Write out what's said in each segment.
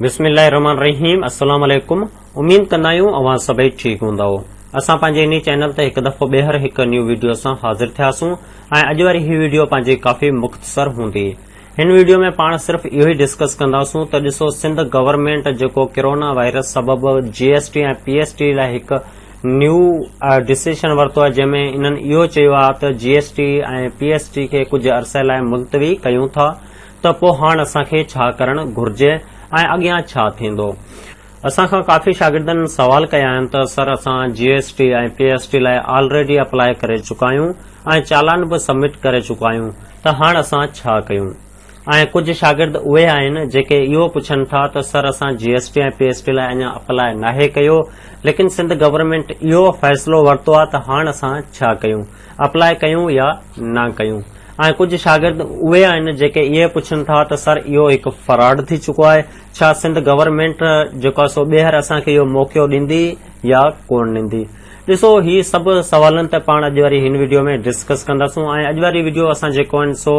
بسم الله الرحمن الرحيم السلام عليڪم اميد ڪندا آهيون اوهان سڀئي ٺيڪ هوندؤ اسان پنهنجي انهي چينل تي هڪ دفعو ٻيهر هڪ نيو ويڊيو سان حاضر ٿياسون ۽ اڄ واري هي ويڊيو پنهنجي ڪافي مختصر هوندي هن ويڊيو ۾ پاڻ صرف اهو ئي ڊسڪس ڪنداسون ته ڏسو سنڌ گورنمينٽ جيڪو ڪرونا وائرس سبب جي S T ۽ P S T لاء هڪ نيو ڊسيشن ورتو آهي جنهن ۾ انهن اهو چيو آهي ته جي S T ۽ P S T کي ڪجهه عرصي لاء ملتوي ڪيون ٿا ته پوء هاڻ اسان کي ڇا ڪرڻ گهرجي ۽ اڳيان ڇا ٿيندو؟ اسان کان ڪافي شاگردن سوال ڪيا آهن ته سر اسان جي S T ۽ P S T لاء آلريڊي اپلاء ڪري چڪا آهيون ۽ چالان به سبمٽ ڪري چڪا آهيون ته هاڻ اسان ڇا ڪيون؟ ۽ ڪجهه شاگرد اهي آهن جيڪي اهو پڇن ٿا ته سر اسان جي S T ۽ P S T لاء اڃا اپلاء ناهي ڪيو ليڪن سنڌ گورنمينٽ اهو فيصلو ورتو آهي ته هاڻ اسان ڇا ڪيون؟ اپلاء ڪيون يا نه ڪيون؟ ۽ ڪجهه شاگرد اهي آهن جيڪي اهي پڇن ٿا ته سر اهو هڪ فراڊ ٿي چڪو آهي ڇا سنڌ گورنمينٽ جيڪو آهي سو ٻيهر اسان کي اهو موقعو ڏيندي يا ڪونه ڏيندي ڏسو هي سڀ سوالن تي پاڻ اڄ واري هن ويڊيو ۾ ڊسڪس ڪنداسون ۽ اڄ واري ويڊيو اسان جيڪو آهن سو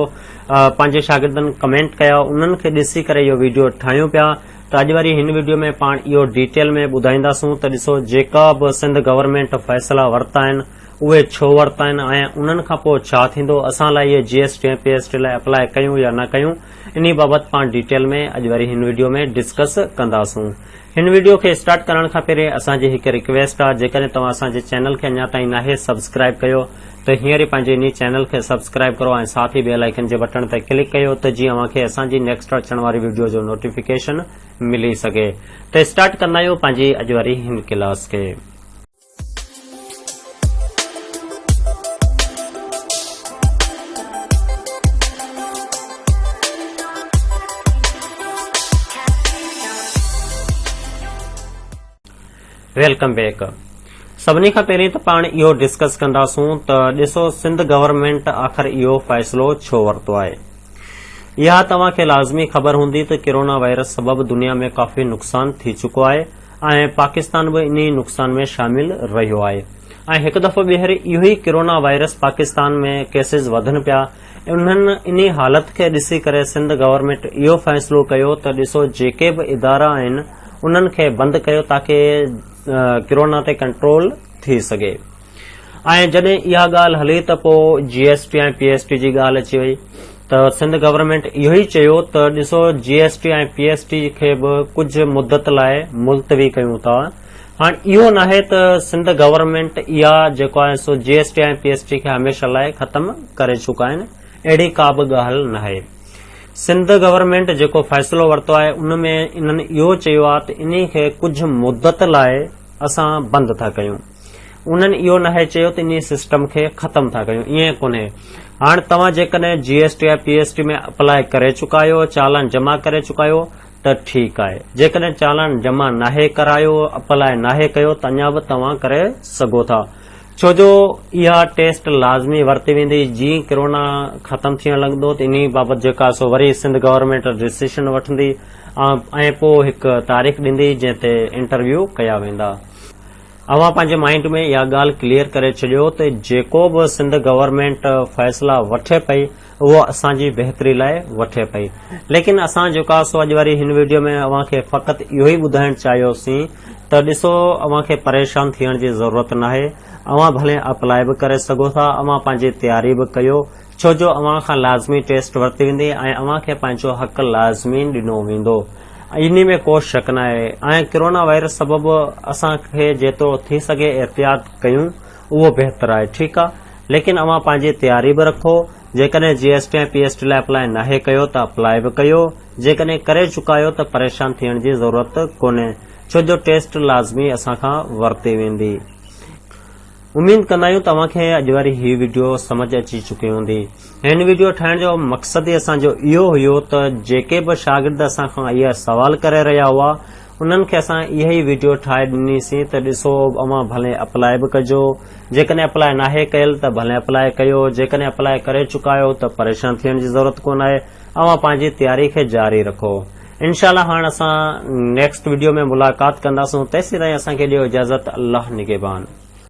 پنهنجي شاگردن ڪمينٽ ڪيا انهن کي ڏسي ڪري اهو ويڊيو ٺاهيون پيا ته اڄ واري هن ويڊيو ۾ پاڻ اهو ڊيٽيل ۾ ٻڌائينداسون ته ڏسو جيڪا به سنڌ گورنمينٽ فيصلا ورتا آهن اهي ڇو ورتا آهن ۽ انهن کان پوء ڇا ٿيندو، اسان لاء اهي جي S T ۽ P S T لاء اپلاء ڪيون يا نه ڪيون، انهي بابت پاڻ ڊيٽيل ۾ اڄ واري هن وڊيو ۾ ڊسڪس ڪنداسون. هن وڊيو کي اسٽارٽ ڪرڻ کان پهرين اسان جي هڪ رڪويسٽ آ جيڪڏهن توهان اسان جي چينل کي اڃا تائين ناهي سبسڪرائيب ڪيو ته هينئر ئي پنهنجي انهي چينل کي سبسڪرائيب ڪرو ۽ ساٿ ئي بيل آئيڪن جي بٽڻ تي ڪلڪ ڪيو ته جيئن اوهان کي اسان جي نيڪسٽ اچڻ واري وڊيو جو نوٽيفڪيشن ملي سگهي ته اسٽارٽ ڪندا آهيون پنهنجي اڄ واري هن ڪلاس کي. Welcome back سڀني کان پهرين ته پاڻ اهو ڊسڪس ڪنداسون ته ڏسو سنڌ گورنمينٽ آخر اهو فيصلو ڇو ورتو آهي اها توهان کي لازمي خبر هوندي ته ڪرونا وائرس سبب دنيا ۾ ڪافي نقصان ٿي چڪو آهي ۽ پاڪستان به انهي نقصان ۾ شامل رهيو آهي ۽ هڪ دفعو ٻيهر اهو ئي ڪرونا وائرس پاڪستان ۾ ڪيسز وڌن پيا انهن انهي حالت کي ڏسي ڪري سنڌ گورنمينٽ اهو فيصلو ڪيو ته ڏسو جيڪي به ادارا آهن انهن کي بند ڪيو تاڪه ڪرونا تي ڪنٽرول ٿي سگهي ۽ جڏهن اها ڳالهه هلي ته پوء جي S T ۽ P S T جي ڳالهه اچي وئي ته سنڌ گورنمينٽ اهو ئي چيو ته ڏسو جي S T ۽ P S T کي به ڪجهه مدت لاء ملتوي ڪيون ٿا هاڻ اهو ناهي ته سنڌ گورنمينٽ اها جيڪو آهي سو جي S T ۽ P S T کي هميشه لاء ختم ڪري چڪا آهن اهڙي ڪا به ڳالهه ناهي سنڌ گورنمينٽ جيڪو فيصلو ورتو آهي ان ۾ انهن اهو چيو آهي ته انهي کي ڪجهه مدت لاء اسان بند ٿا ڪيون انهن اهو ناهي چيو ته انهي سسٽم کي ختم ٿا ڪيون ائين ڪونهي هاڻ توهان جيڪڏهن جي ايس ٽي يا پي ايس ٽي ۾ اپلاء ڪري چڪا آهيو چالان جمع ڪري چڪا آهيو ته ٺيڪ آهي جيڪڏهن چالان جمع ناهي ڪرايو اپلاء ناهي ڪيو ته اڃا به توهان ڪري سگهو ٿا ڇو جو اها ٽيسٽ لازمي ورتي ويندي جيئن ڪرونا ختم ٿيڻ لڳندو ته انهي بابت جيڪا سو وري سنڌ گورنمينٽ ڊسيشن وٺندي ۽ پوء هڪ تاريخ ڏيندي جنهن تي انٽرويو ڪيا ويندا. اوهان پنهنجي مائنڊ ۾ اها ڳالهه ڪليئر ڪري ڇڏيو ته جيڪو به سنڌ گورنمينٽ فيصلا وٺي پئي اهو اسان جي بهتري لاء وٺي پئي ليڪن اسان جيڪو آهي سو اڄ واري هن ويڊيو ۾ اوهان کي فقط اهو ئي ٻڌائڻ چاهيوسين ته ڏسو اوهان کي پريشان ٿيڻ جي ضرورت ناهي اوهان ڀلي اپلاء به ڪري سگهو ٿا اوهان پنهنجي تياري به ڪيو ڇو جو اوهان کان لازمي ٽيسٽ ورتي ويندي ۽ اوهان کي پنهنجو حق لازمي ڏنو ويندو انهي ۾ ڪو شڪ ناهي ۽ ڪرونا وائرس سبب اسان کي جيترو ٿي سگهي احتياط ڪيون اهو بهتر آهي ٺيڪ آ ليڪن اوهان پنهنجي تياري به رکو جيڪڏهن جي S T ۽ P S T لاء اپلاء ناهي ڪيو ته اپلاء به ڪيو جيڪڏهن ڪري چڪا آهيو ته پريشان ٿيڻ جي ضرورت ڪونهي ڇو جو ٽيسٽ لازمي اسان کان ورتي ويندي. اميد ڪندا آهيون ته اوهان کي اڄ واري هي وڊيو سمجهه اچي چڪي هوندي. هن وڊيو ٺاهڻ جو مقصد ئي اسان جو اهو هيو ته جيڪي به شاگرد اسان کان اهي سوال ڪري رهيا هئا انهن کي اسان اها ئي وڊيو ٺاهي ڏني سين ته ڏسو اوهان ڀلي اپلاء به ڪجو جيڪڏهن اپلاء ناهي ڪيل ته ڀلي اپلاء ڪيو جيڪڏهن اپلاء ڪري چڪا آهيو ته پريشان ٿيڻ جي ضرورت ڪونه آهي اوهان پنهنجي تياري کي جاري رکو. انشاء الله هاڻ اسان نيڪسٽ وڊيو ۾ ملاقات ڪنداسون تيسين تائين اسان کي ڏيو اجازت الله نگهبان.